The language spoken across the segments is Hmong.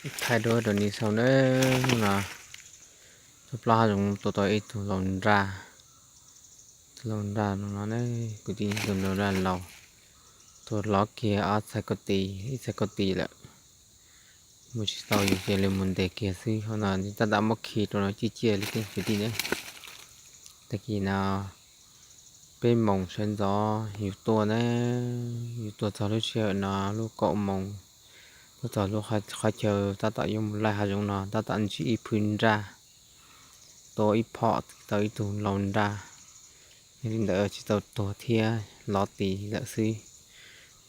Thaij dua rau nej saib nawb, hnub no tuaj plob hav zoov tua tau ib tug laus nraj, tus laus nraj no ne, kwv tij, tus laus nraj laus, tus lov kiag ob txhais kaus tis, ib txhais kaus tis lawm, mus tsis tau yus cia li mus ntes kiag xwb. Hauv no tab tom muab khi rau no ciaj ciaj li kwv tij na. Tag kis no peb moos sawv ntxov yus tuaj na, yus tuaj txog lub sij hawm no lub kaum moos, tuaj txog lub qhov chaw tab tom yuav mus laij hav zoov no tab tom ntsib ib phwj nraj, tua ib phom tau ib tug laus nraj. Yog li ntawd tsis tau tuag thiab, lov tis lawm xwb,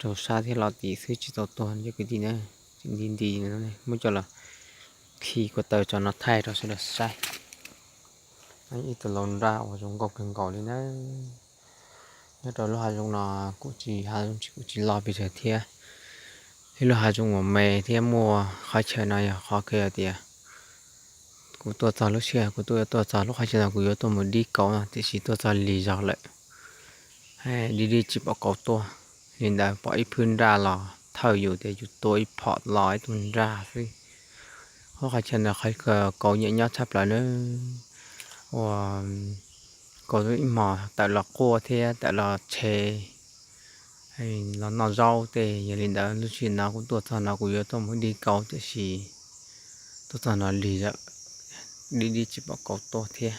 raug sab thiab lov tis xwb tsis tau tuag cov kwv tij na. Tseem nti nti, muab coj los khi ko taw tso no thaij rau sawv daws saib. Ib tug laus nraj uas zoo nkauj kawg nkaus li na. Nyob rau lub hav zoov no kuj tsis, hav zoov tsis, kuj tsis loj pes tsawg thiab, ib lub hav zoov uas me thiab muaj qhov chaw no yog qhov kawg tias kuv tuaj txog lub sij hawm kuv tuaj, tuaj txog lub qhov chaw no kuv yuav tuaj mus dib kauv no tiam sis tuaj txog lig zog lawm, dib dib tsis pom kauv tuaj. Li ntawd pom ib phwj nraj los thawj yus tias yus tua ib phom los ib tug nraj xwb. Lub qhov chaw ntawd qhov kauv nyiam nyob tshaj plaws nawb, uas kauv ib hmos tawm los quaj thiab tawm los tshe los noj zaub tej. Yog li ntawd lub sij hawm no kuv tuaj txog no kuv yuav tuaj mus dib kauv tiam sis tuaj txog no lig lawm, dib dib tsis pom kauv tuaj thiab.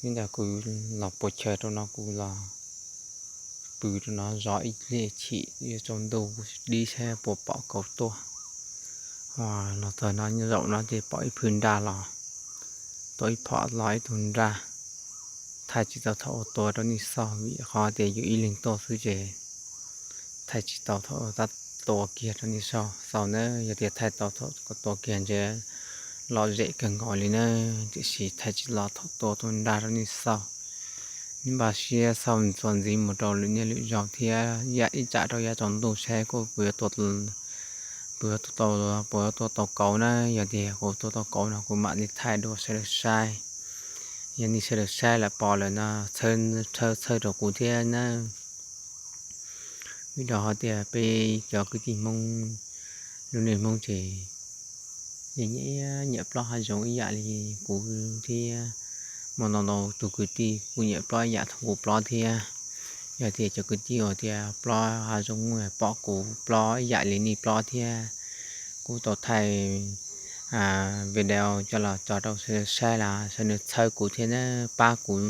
Li ntawd kuv los puas chaw rau no kuv los pw rau no zov ib pliag chim yuav tsaus ntuj dib saib puas pom kauv tuaj. Los txog no zaum no ces pom ib phwj nraj los, tua ib phom los ib tug nraj. Thaij tsis tau thaum ua tua rau nej xauj vim qhov tias yus ib leeg tuaj xwb ces thaij tsis tau thaum tab tua kiag rau nej xauj na. Yog tias thaij tau thaum tua kiag ntshe lom zem kawg nkaus li na, tiam sis thaij tsis los thaum tua tus nraj rau nej xauj. Nej npaj siab xauj txuas ntxiv mus rau lwm niaj lwm zaus thiab, ib tsam rau yav tsaus ntuj saib kuj puas yuav tua, puas yuav tua tau, puas yuav tua tau kauv na. Yog tias kuv tua tau kauv no kuv mam li thaij dua sawv daws saib. Yog nej sawv daws saib lawm pom lawm no txhawb, txhawb rau kuv thiab na. Vim rau qhov tias peb cov kwv tij Hmoob, lub neej Hmoob ces yeej nyiam, nyiam plob hav zoov ib yam li kuv thiab. Muaj ntau ntau tus kwv tij kuj nyiam plob ib yam thooj kuv plob thiab. Yog tias cov kwv tij uas tias plob hav zoov pom kuv plob ib yam li nej plob thiab, kuv tau thaij video coj los tso rau sawv daws saib los sawv daws txhawb kuv thiab na, pab kuv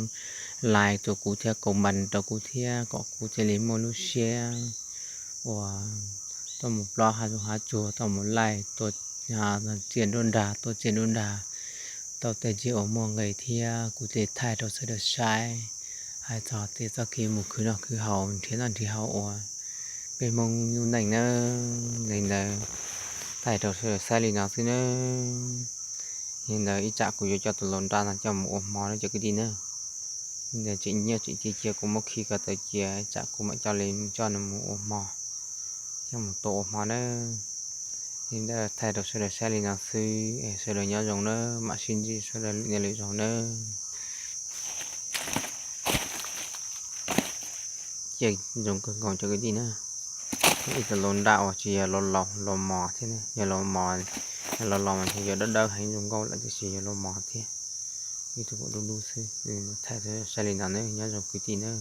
like rau kuv thiab comment rau kuv thiab kom kuv thiaj li muaj lub siab uas tuaj mus plob hav zoov hav tsuag, tuaj mus laij, tuaj txiaj nruab nrag, tuaj txiaj nruab nrag, tau tej tsiaj uas muaj nqis thiab kuv thiaj thaij rau sawv daws saib. Hais txog tej txoj kev mus khwv noj khwv haus, nrhiav noj nrhiav haus uas peb Hmoob lub neej na. Li ntawd thaij rau sawv daws saib li no xwb nawb. Li ntawd ib tsam kuv yuav coj tus laus nraj no coj mus ua hmo na cov kwv tij na. Li ntawd tseem nyiaj tseem cia cia kuv muab khi ko taw cia, ib tsam kuv mam coj li coj nws mus ua hmo, coj mus tua ua hmo nawb. Li ntawd thaij rau sawv daws saib li no xwb es sawv daws nyob zoo nawb, mam sib ntsib sawv daws lwm niaj lwm zaus nawb. Cia zoo kawg nkaus cov kwv tij na. Ib tug laus nraj uas tsis yog laus laus, laus mos thiab, yog laus mos, yog laus laus mas ntshe yuav dawb dawb heev zoo nkauj lawm tiam sis yog laus mos thiab. Ib tug pom dub dub xwb. Thaij saib li no nawb, nyob zoo kwv tij nawb.